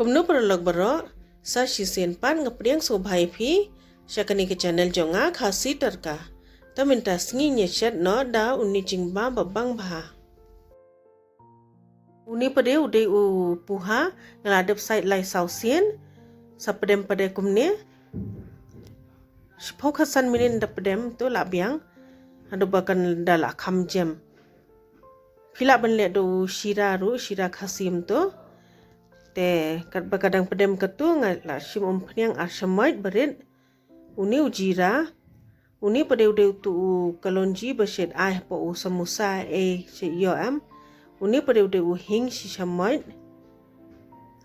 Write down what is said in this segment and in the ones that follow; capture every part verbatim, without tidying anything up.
Kumno paralok baroh, sa shisien pat nga pdiang sngewbha ïa phi sha kane ka channel jong nga, Khasi Tadka. Te mynta sngi ngin ïa shet noh da une u jingbam ba bang bha. Une pat de u dei u puha, nga la dep sait lai saw sien, sa pdem pat de kumne. Shiphew khatsan minit da pdem to la biang, haduh ba kan da la kham jem. Phi lah ban leh da u shira ruh, shira Khasi mynta. Te katba ka dang pdem katto nga la shim umphniang ar shamoit barit. Une u jira. Une pat de u dei uto u kalonji ba shet ai hapoh u samosa eh shet ïoh em. Une pat de u dei u hing shi shamoit.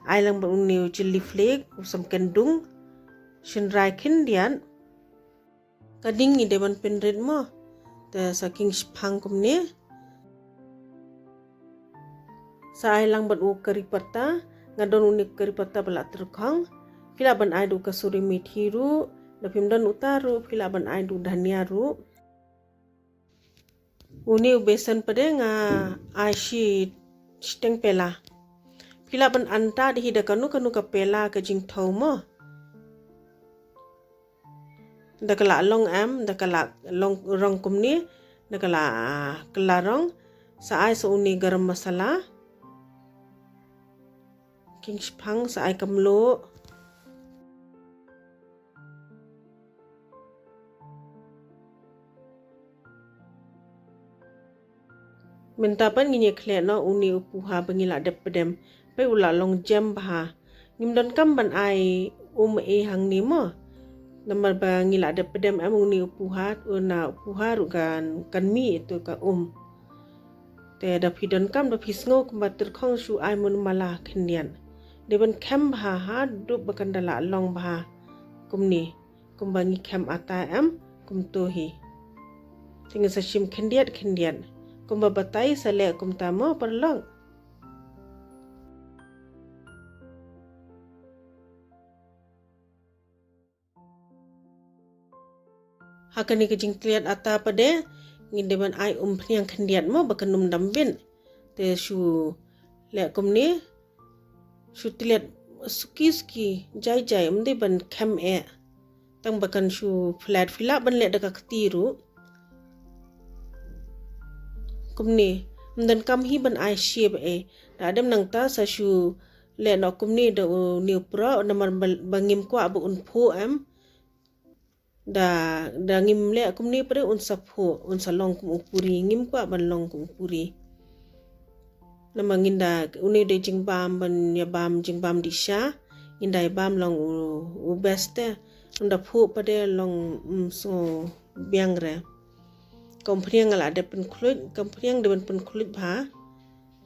Ai lang bad une u chilli flake, u samken dung. Shynrai khyndiat. Ka ding ngi dei ban pynrit mo. Te sa khing shipang kumne. Sa ai lang bad u kari patta, nga don une u kari patta ba la tyrkhong. Phi lah ban ai da u kasuri methi ruh, da phim don uta ruh, phi lah ban ai da u dhania ruh. Une u besan pat de nga ai shi shiteng pela. Phi lah ban anta da hi da kano kano ka pela ka jingthaw mo. Da ka la long em, da ka la long rong kumne, da ka la, ah, ka la rong, sa ai sa une garam masala. Khing shipang sa ai ka mluh. Mynta pat ngin ïa khleh noh une u puha ba ngi la dep pdem. Peit u la long jem bha. Ngim donkam ban ai um ei hangne mo. Namar ba ngi la dep pdem em une u puha, u na u puha ruh kan, kan mih ïa uto ka um. Te da phi donkam da phi sngew kumba tyrkhong shu ai mun mala khyndiat. Dei ban khem bha haduh ba kan da la long bha. Kumne. Kumba ngi khem ata em, kumto hi. Te ngin sa shim khyndiat khyndiat. Kumba batai sa leh kumta mo paralok. Ha kane ka jingtliat ata pat de, ngin dei ban ai umphniang khyndiat mo ba kan ym dam bit. Te shu leh kumne, shu tliat suki suki, jai jai, ym dei ban khem eh. Tang ba kan shu flat, phi lah ban leh da ka kti ruh. Kumne, ym donkam hi ban ai shape eh. Da dem nangta sa shu leh noh kumne da une u proh, namar ba, ba ngim kwah ba un phuh em. Da, da ngim leh kumne pat de un sa phuh, un sa long kum u puri, ngim kwah ban long kum u puri. Namar ngin da, une u dei jingbam ban ïa bam jingbam dih sha, ngin da ïa bam long u, u best te. Ynda phuh pat de long, mm, sngew biang re. Ka umphniang nga la dep pynkhluit, ka umphniang dei ban pynkhluit bha.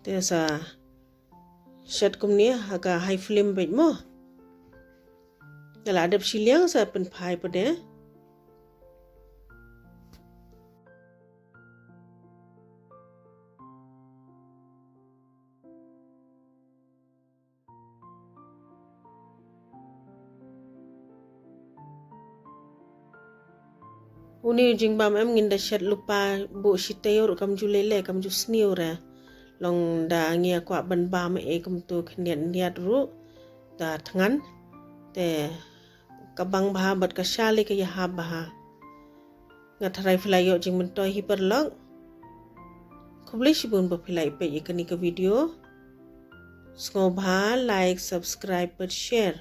Te sa shet kumne ha ka high flame beit mo. Nga la dep shiliang sa pynphai pat de. Une u jingbam em ngin da shet lypa buh shi taïew ruh kam ju lele, kam ju sniew re. Long da ngi kwah ban bam eh kumto khyndiat khyndiat ruh da thngan. Te ka bang bha bad ka sha lei ka ïahap bha. Nga tharai phi la ïoh jingmyntoi hi paralok. Khublei shibun ba phi la ïa peit ïa kane ka video. Sngewbha like, subscribe bad share.